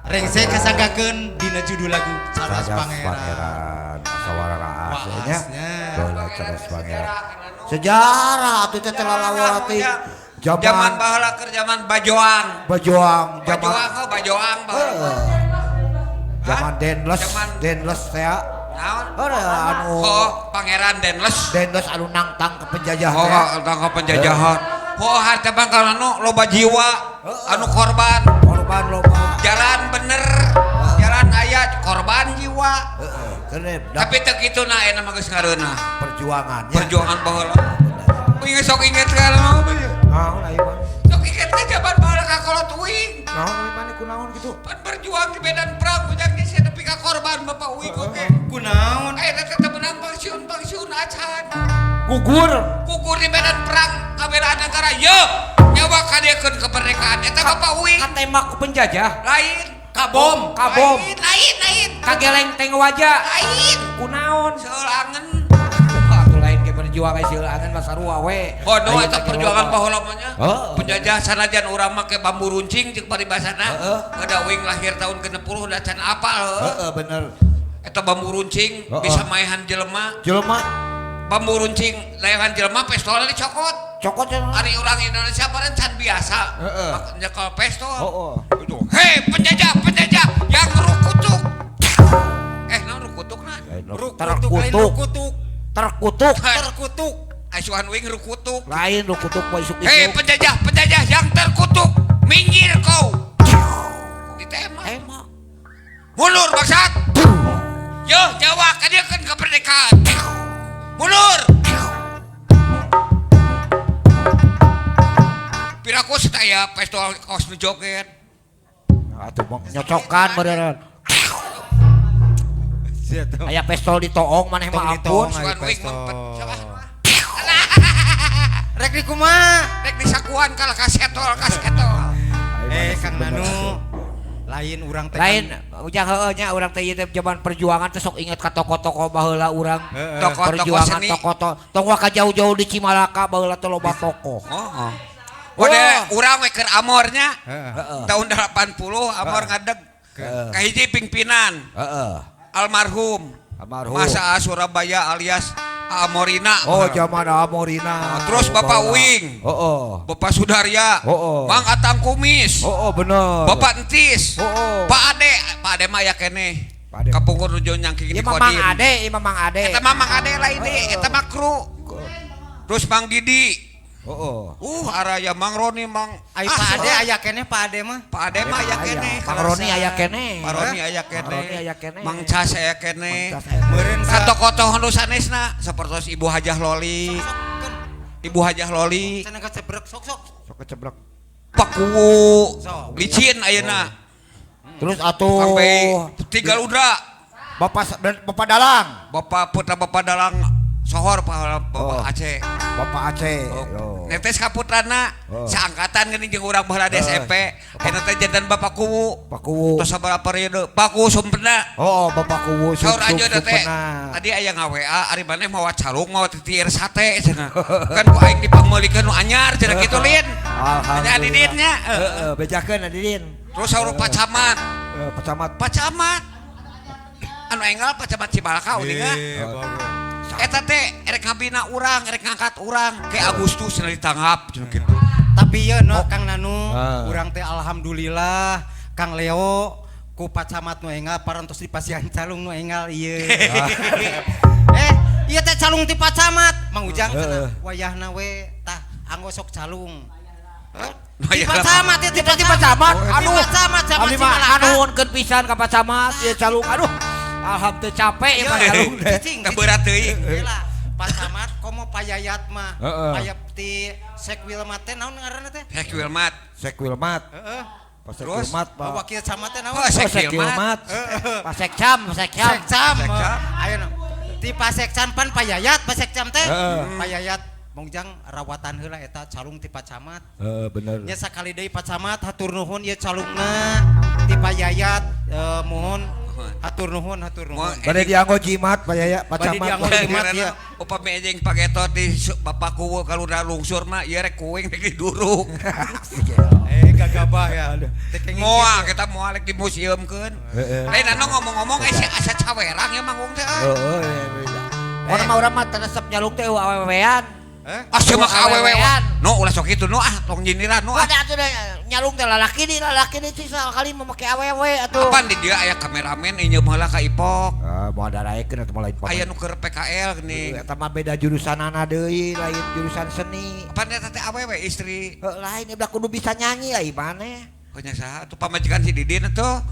Rengse kasanggakeun dina judul lagu Cadas Pangeran. Nya. Cadas Pangeran. Sejarah atuh teh lalawati. Zaman baheula keur zaman Bajoang. Bajoang, zaman Bajoang, baheula. Zaman Denles, Denles teh. Naon? Anu oh, Pangeran Denles. Denles anu nangtang ke penjajahan. Oh, nangtang ke penjajahan. Oh, harta bangkal anu loba jiwa, anu korban. Korban loba. Jalan bener, jalan aya korban jiwa. Tapi teu kitu na ayeuna mah geus ngareunah. Perjuangannya. Perjuangan baheula. Uing sok inget ka naon ieu? Naon aya mah? Sok inget ka jaman baheula ka kolot uing. Naon euy maneh kunaon kitu? Pan berjuang di medan perang ujang geus nepi ka korban bapak uing oge. Kunaon? Ayeuna teh teu meunang pensiun-pensiun acan. Gugur. Gugur di medan perang ngabelaan negara ye nyawa kadiekeun kemerdekaan eta bapak uing. Katembak ku penjajah. Lain. Kabom. Kabom. Lain, lain, lain. Kageleng teng wajah. Lain. Kunaon? Seulangen. Atuh lain ge berjuang ge seulangan mah sarua we. Bodoh Lain eta teh perjuangan loba. baheula mah nya. Heeh. Penjajah sanajan urang make bambu runcing jeung paribasana. Heeh. Kada uing lahir tahun 60 da can apal heuh. Heeh bener. Eta bambu runcing Heeh. bisa maehan jelema. Jelema Bambu runcing layangan jelema pistolna dicokot. cokot ya. Ari urang Indonesia bareng can biasa. Heeh. Nyekel pistol. Heeh. Itu. Hei penjajah, penjajah yang rukutuk. Naon rukutukna? Rukutuk lain Terkutuk. rukutuk. Terkutuk. Terkutuk. Asuhan uing rukutuk. Lain rukutuk mah isuk-isuk. Hei penjajah, penjajah yang terkutuk, minggir kau. Ditembak. Tembak. Mundur bangsat. Yo Jawa kadiekeun kemerdekaan. Mundur. Piraku saya pistol kaos nu joget. Atuh mah nyocokan beneran. Aya pistol ditoong maneh Tong mah ditoong, ampun. aya Sugan uing pistol. mempet. Siapa? Rek di kumaha? Rek disakuan kalah kasetol kasetol. Kang Nanu. Lain urang teh. Lain ujang heueuh nya urang teh ieu teh zaman perjuangan teh sok inget ka tokoh-tokoh baheula urang. Heeh. Tokoh-tokoh Perjuangan seni. tokoh-tokoh tong waka jauh-jauh di Cimalaka baheula teh loba tokoh. Oh. Waduh, urang we keur amornya. Heeh. Tahun 80 amor ngadeg. Kahiji pimpinan Heeh. almarhum. Almarhum. Masa Surabaya alias Amorina. Oh, zaman Amorina. Oh, terus Bapak Oh, Uing. Heeh. Bapak Sudarya. Oh, oh. Mang Atang Kumis. Oh, oh bener. Bapak Entis. Oh, oh. Pak Ade, Pak Ade mah aya keneh. Pak Ade. Kapungkur nuju nyangking Ieu di mah Mang Kodim. Ade, ieu mah Mang Ade. Eta mah Mang Ade lain deui, eta mah kru. Terus Mang Didi. Heeh. Araya Mang Roni, Mang Ai Pak Ade aya keneh Pak Ade mah. Pak Ade mah aya keneh. Mang Roni aya keneh. Pak Roni aya keneh. Mang Roni aya keneh. Mang Cas aya keneh. Mang Cas aya keneh. Meureun Ka tokoh-tokoh nu sanesna sapertos Ibu Hajah Loli. Ibu Hajah Loli, Cenah kecebrek sok sok. Sok kecebrek. Pak Kuwu, Sok. licin ayeuna. Terus atuh Sampai tinggal udra. Bapak Bapak Dalang. Bapak putra Bapak Dalang Sohor Pak Bapak Oh. Aceh. Bapak Aceh. Oh. Yo. Netes ka putrana Oh. saangkatan geuning jeung urang baheula di Oh. SMP. Ayeuna teh jantan Bapak Kuwu. Pak Kuwu. Tos sabaraha periode Pak Kuwu Sumpena. Oh, Bapak Kuwu Saur aja teh. Sumpena. Tadi aya nga-WA ari maneh mawa calung mawa titiir sate cenah. Kan ku aing dipangmeulikeun nu anyar cenah kitu lin. Alhamdulillah. Nya Adidin nya. Heeh, bejakeun Adidin. Terus saur Pak Camat. Pak Camat. Pak Camat. Anu enggal Pak Camat Cimalaka uninga. Eta teh erek ngabina urang, erek ngangkat urang ke Agustus cenah ditanggap cenah kitu. Tapi ye no Kang Nanu, Ah. urang teh alhamdulillah Kang Leo ku Pak Camat nu enggal parantos dipasihan calung nu enggal ieu. Ieu teh calung ti Pak Camat, Mang Ujang cenah wayahna we tah anggo sok calung. Ti Pak Camat ieu Ti Pak Camat, aduh. Ti Pak Camat Camat Abdi mah Cimalaka. anuhunkeun pisan ka Pak Camat ieu calung. Aduh. Alhamdulillah capek ieu mah calung teh. Cicing, Teu berat teuing. Gila, Pak Camat komo payayat mah. Heeh. Payap ti Sekwilmat teh naon ngaranna teh? Sekwilmat. Sekwilmat. Heeh. Pak Terus? Sekwilmat, Pak. Wakil camat teh naon? Oh, Sekwilmat. Pak Sekcam, Pak Sekcam. Sekcam. Sekcam. Ayo no. Ti Pak Sekcam pan payayat, Pak Sekcam teh. Heeh. Payayat Mongjang rawatan heula eta calung ti Pak Camat. Heeh, bener. Nya sakali deui Pak Camat hatur nuhun ieu calungna ti Payayat mohon hatur nuhun hatur nuhun. Bade dianggo jimat Pak Yaya, Pak Bade Camat. dianggo jimat ya. Upami jeung pagetot di Bapak Kuwu kalau lungsur mah ieu rek kuing rek diduruk. Gagabah ya. Moal kita moal rek dimuseumkeun. Lain anu ngomong-ngomong si asa cawerang ya manggung teh. Heeh. Orang mah urang mah teu resep nyalung teh awewean. Ah sia mah ka awewe. No ulah sok kitu no ah tong nyindiran no ah. Ada atuh nyalung teh lalaki di sisa kali mau make awewe atuh. Kapan di dia aya kameramen inyeum heula ka Ipok. Ah, moal daraekeun atuh moal lain paman. Aya nu keur PKL geuning. Eta mah beda jurusanana deui, lain jurusan seni. Kapan eta teh awewe istri? Heuh, lain udah kudu bisa nyanyi ai maneh. Punya saha atuh pamajikan si Didin atuh.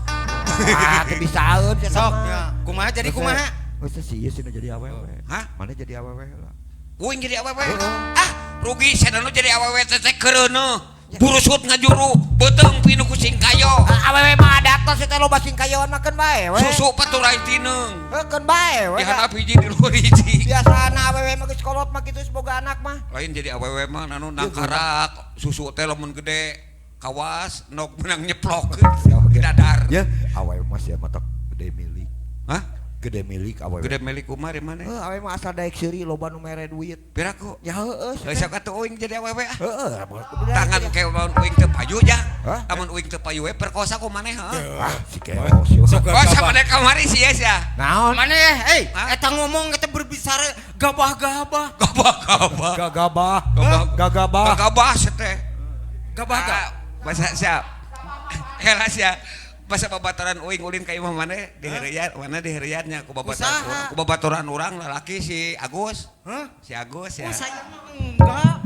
Ah, teu bisaeun sia Sok mah. ya. Kumaha jadi kumaha? Oh sih ieu sih jadi awewe. Hah? Mana jadi awewe lah. Uing jadi awewe. Ah, rugi sia nu jadi awewe teh keureuneuh. Burusut ngajuru, beuteung pinu ku singkayo. Awewe mah adat teh loba singkayoan mah keun bae we. Susu paturai tineung. Heuh keun bae we. Di handap hiji di luhur hiji. Biasana awewe mah geus kolot mah kitu boga anak mah. Lain jadi awewe mah nanu nangkarak, susu teh lamun gede kawas nok menang nyeplok di dadar. Ya, awewe mah sia mah gede milik. Hah? Gede milik awewe. Gede milik kumaha di mana? Heuh, awewe mah asal daek seuri loba nu mere duit. Piraku? Ya heueuh. Heuh sok atuh uing jadi awewe ah. Heueuh, tangan ke lamun uing teu payu ja. Lamun uing teu payu we perkosa ku maneh heuh. Ah, si keos. Oh, sama kamari sih ya. Naon? Maneh, eh, eta ngomong eta berbicara gabah-gabah. Gabah-gabah. Gagabah. Gagabah. Gagabah teh. Gabah-gabah. Bahasa siap. Helah sia. Bahasa babaturan uing ulin ka imah maneh di heureuyan, mana di heureuyan nya ku babaturan urang, ku babaturan urang lalaki si Agus. Hah? Si Agus ya. Oh, saya mah enggak.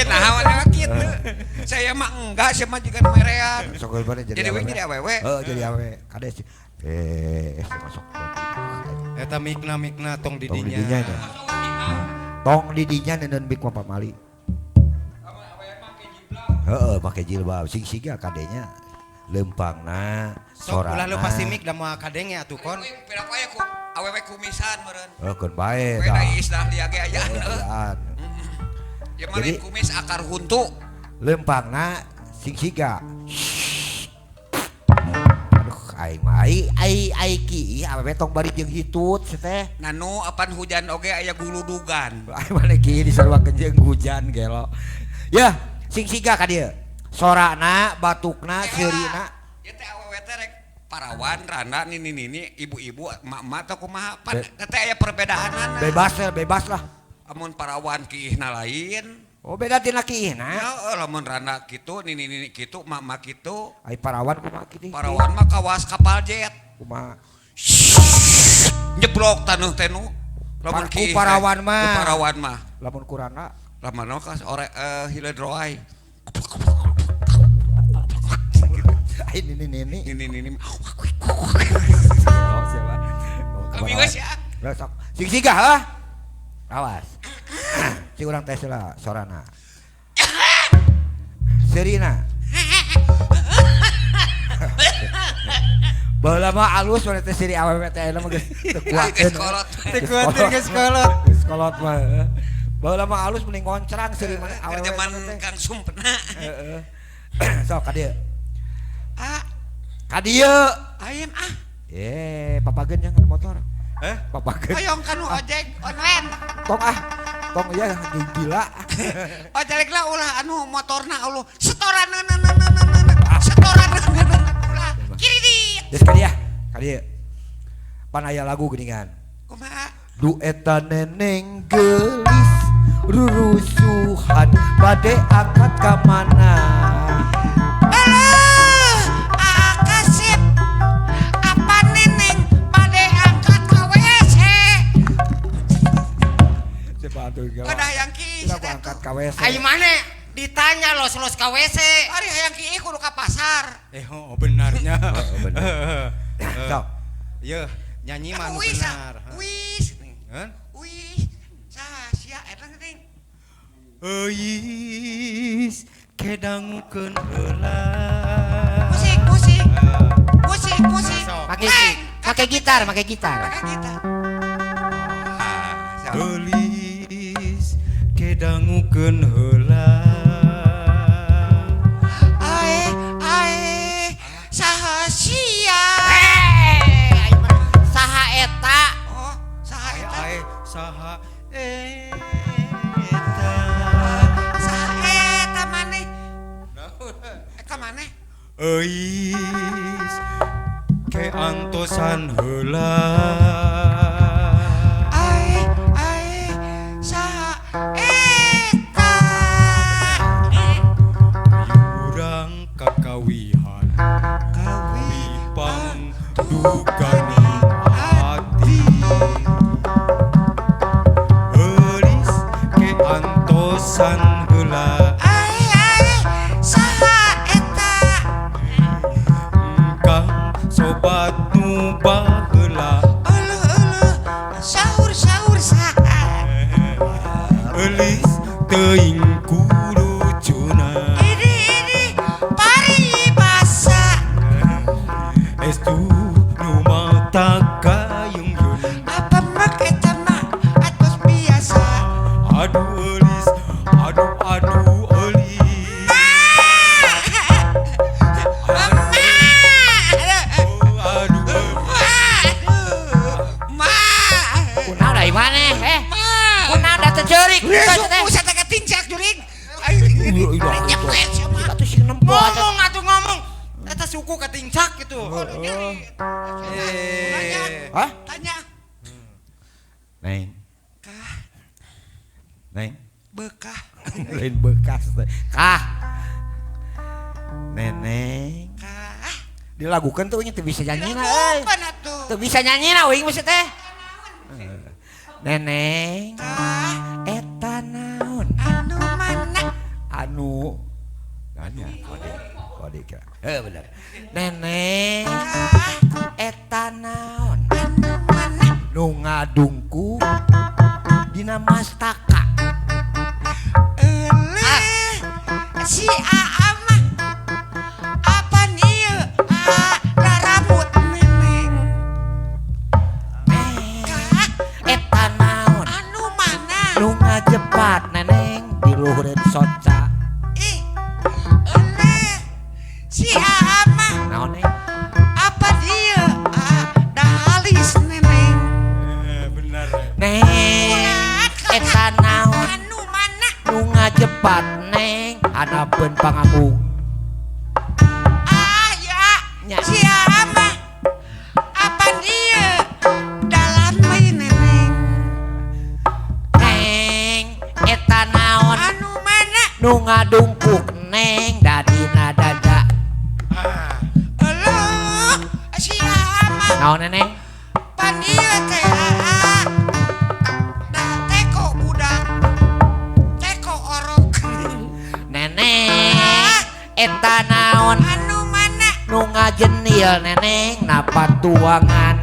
Nah, mana mah kitu. Saya mah enggak, saya mah jiga merean. Sok mana jadi uing jadi awewe. Heeh, jadi awewe. Kade sih. Masuk. Eta mikna-mikna tong di dinya. Tong di dinya neundeun mik mah pamali. Heeh, make jilbab sing siga kadenya. Lempangna sok ulah leupas mik da moal kadenge atuh kon. Piraku aya ku awewe kumisan meureun. Heuh keun bae da. We istilah dia ge aya heuh. Ya mah kumis akar huntu. Lempangna sing siga. Aduh aing mah ai ki awewe tong bari jeung hitut si teh. Nanu apan hujan oge aya guludugan. Aing mah ki disaruakeun jeung hujan gelo. Ya, sing siga ka dieu. Sorana, batukna, seurina. Ieu teh awewe teh rek parawan, randa, nini-nini, ibu-ibu, emak-emak atau kumaha. Pan teh aya perbedaanana. Bebas ya, bebas lah. Amun parawan kiihna lain. Oh, beda tina kiihna. Heeh, lamun randa kitu, nini-nini kitu, emak-emak kitu. Ai parawan kumaha kitu? Parawan mah kawas kapal jet. Kumaha? Nyeblok taneuh teh nu. Lamun kiih. Parawan mah. Parawan mah. Lamun kurana? Lamun mah kas ore hileud roai. Ini. Oh, siapa? Kami geus ya. Besok. Sing siga heuh. Awas. Si urang tes lah sorana. Serina. Baheula mah alus mana teh siri awewe teh ayeuna mah geus teu kuateun. Teu kuateun geus kolot. Geus kolot mah. Baheula mah alus mending ngoncrang siri mana awewe. Zaman Kang Sumpena. Heeh. Sok ka dieu. Ah, ka dieu. Ayam ah. Papageun yang motor. Eh, papageun. Hoyong kanu ojek online. Tong ah. Tong ieu gila. Ojek lah ulah anu motorna uluh setoran setoran ulah kiri di. Geus ka dieu. Ka dieu. Pan aya lagu geuningan. Kumaha? Du eta neneng geulis rurusuhan bade angkat ka mana? Udah yang ki, angkat ka WC. Ayo mana? Ditanya los-los ka WC. Ari hayang ki kudu ka pasar. Oh benarnya. Oh benar. Sok. Yeuh, nyanyi mah anu benar. Wis. Heuh? Wis. Saha sia eta teh? Euis kedangukeun heula. Musik, musik. Musik, musik. Make gitar, make gitar. Make gitar. Eulis kedangukeun heula. Ae, ae, saha sia? Saha eta? Oh, saha eta? Ae, saha eta? Saha eta maneh? Eta maneh? Euis keantosan heula. Kakawihan kawipang dukani hati. Eulis keantosan heula. Ae ae saha eta? Kang sobat nu baheula. Euleuh euleuh Eulis teuing kudu cuna. Ini paribasa. Estu nu mata kayung-yun. Apa mak eta mah atos biasa. Aduh eulis, aduh aduh eulis. Oh, aduh Ma. Kunaon da maneh eh? Kunaon da teu ceurik? Suku saya teh katincak juring. Nyeplet sia mah. Atuh sing nempo atuh. Ngomong atuh ngomong. Eta suku katincak gitu. Eh. Hah? Tanya. Neng. Kah Neng. bekah Lain bekas teh. Kah. Neneng. kah. Dilagukan tuh nya teu bisa nyanyi na euy. Dilagukan atuh. Teu bisa nyanyi na uing mesti teh. Neneng. Kah Eta naon? anu mana? Anu nanya kode kode kira. Heuh bener. Neneng. Eta naon? Anu mana? Nu ngadungku dina mastaka. Eleh si Aa mah apan ieu rarambut neneng. Neng. Kah Eta naon? anu mana? Nu ngajepat neneng di luhureun soca. Ih, eleh si Aa mah Naon neng? apan ieu dahalis neneng. Bener. Neng. Eta naon? Anu mana? Nu ngajepat neng hanapeun pangabung. Ah ya, Nya. si Aa mah apan ieu dalam neneng. Neng eta naon? Anu mana? Nu ngadungkuk neng dadina dada. Eleh si Aa mah Naon neneng? pan ieu teh Aa. Da teko budak. Teko orok. Neneng eta naon? Anu mana? Nu ngajenil neneng napatuangan.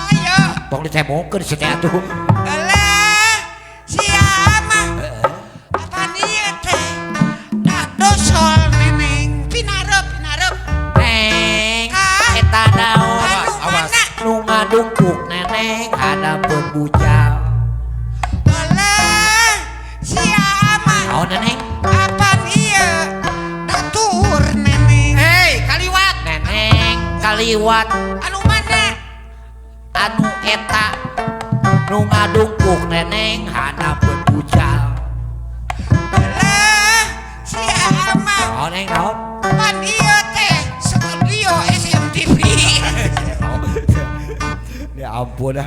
Ayo. Tong ditebokeun si teh atuh. Eleh si Aa mah apan ieu teh da dosol neneng. Pinarep pinarep. Neng Kah? eta naon? Anu awas. mana? Nu ngadungkuk neneng hanapeun bujal. Eleh si Aa mah Naon neneng? apan ieu datur neneng. Hei, kaliwat. Neneng kaliwat Anu mana? anu eta nu ngadungkuk neneng hanapeun bujal. Eleh si Aa mah Naon neng naon? pan ieu teh studio SMTV. Ya ampun dah.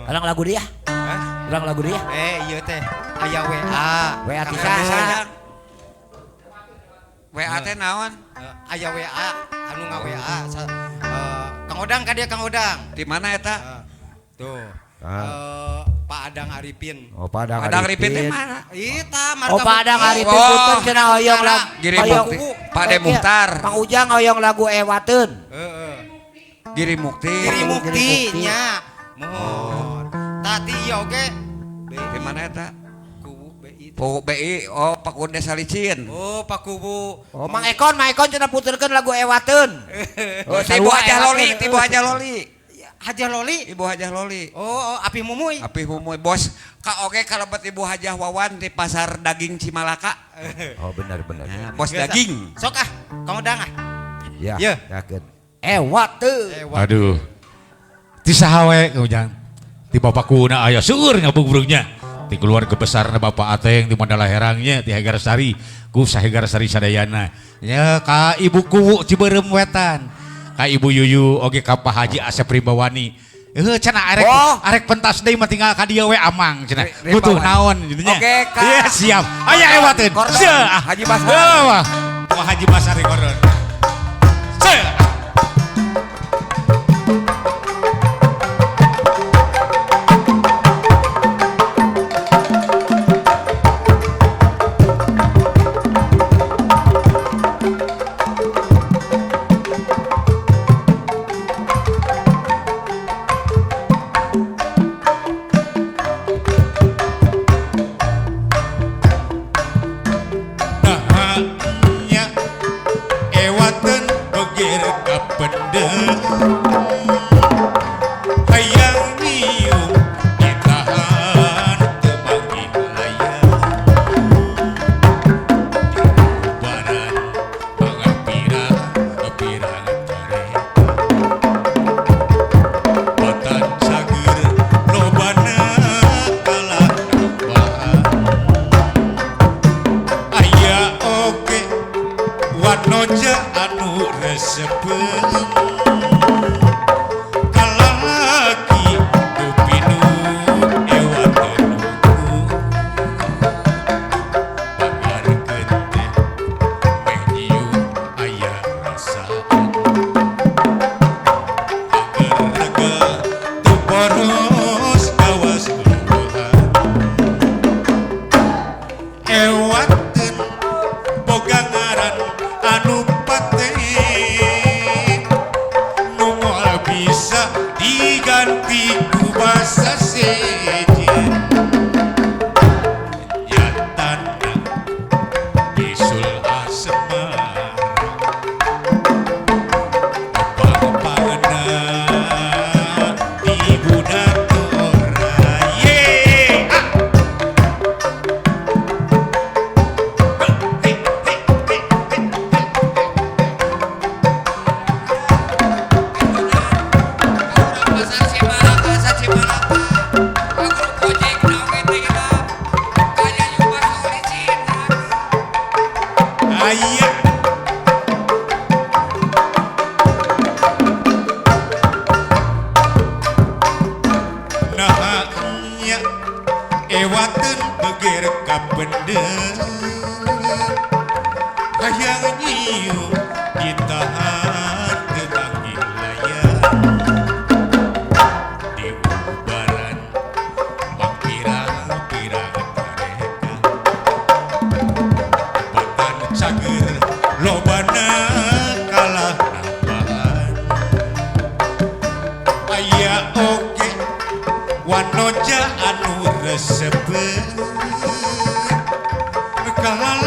Ulang lagu dia. Ulang lagu dia. Eh, iya teh. Aya WA. WA Kang ti Odang. saha? WA teh naon? Aya WA, anu nga WA. Kang Odang ka dia Kang Odang. Di mana eta? Tuh. Pak Adang Arifin. Oh, Padang Padang Arifin teh mana? Ita marga Oh, Padang Bukti. Arifin Oh. punten cenah hoyong lagu. Giri hoyong- Mukti. Pak De Muhtar. Mang Ujang hoyong lagu Ewateun. Heeh. Giri Mukti. Giri Mukti. Mukti nya. Mohon. Tadi ieu oge Di mana eta? Kubu BI. Pugu BI, oh Pakun Desa Licin. Oh, Pak Kubu. Oh, Mang Ekon, Mang Ekon cenah puterkeun lagu Ewateun. Oh, ti Ibu Hajah Loli, ti Ibu Hajah Loli. Hajah Loli. Ibu Hajah Loli. Oh, oh, api mumuy. Api humuy bos. Ka oge kalebet Ibu Hajah Wawan di pasar daging Cimalaka. Oh, benar benar. Nah, bos daging. Sok ah, Kang Odang ah. Ya, Ya. yakeun. Ewateun. Ewa. Aduh. Ti saha we Kang Ujang? Ti bapak kuna aya seueur ngabubrugnya. Ti keluarga besarna Bapak Ateng di Mandala Herangnya ti Hegarsari ku Sahegarsari sadayana. Ya ka Ibu Kuwu Ciberem Wetan. Ka Ibu Yuyu oge ka Pak Haji Asep Rimbawani. Cenah arek Oh. arek pentas deui mah tinggal ka dieu we amang cenah. Rimbawan. Butuh naon gitu nya. Oke, ka- Iya siap. Aya ewateun. Kordon. Seuh, ah. Haji Basar. Wah, wah. Pak Haji Basar di kordon. Seuh. Thank kapendem hayang nyium ditahan teu manggih layang diubaran pangapirang pirang careta batan cager lobana kalah nambahan aya oge wanoja anu resepeun kalalaki nu pinuh ewateun hukum pagarkeun teh meh nyium aya rasaan agar teu boros kawas leuwehan ewateun boga ngaran anu pate nu moal bisa diganti ku basa sejen nyatana bisul asmara pang-pangna di budak tora ye ah. Hey, hey, hey, hey. Pasar Cimalaka, Pasar Cimalaka. Ka grup Gojek na oge teh kita. Kaya Yubar licin. Aya nah nya ewateun beger kapendem hayang nyium ditahan teu manggih layang diubaran mangpirang-pirang tareka batan cager lobana kalah nambahan aya oge wanoja anu resepeun kalalaki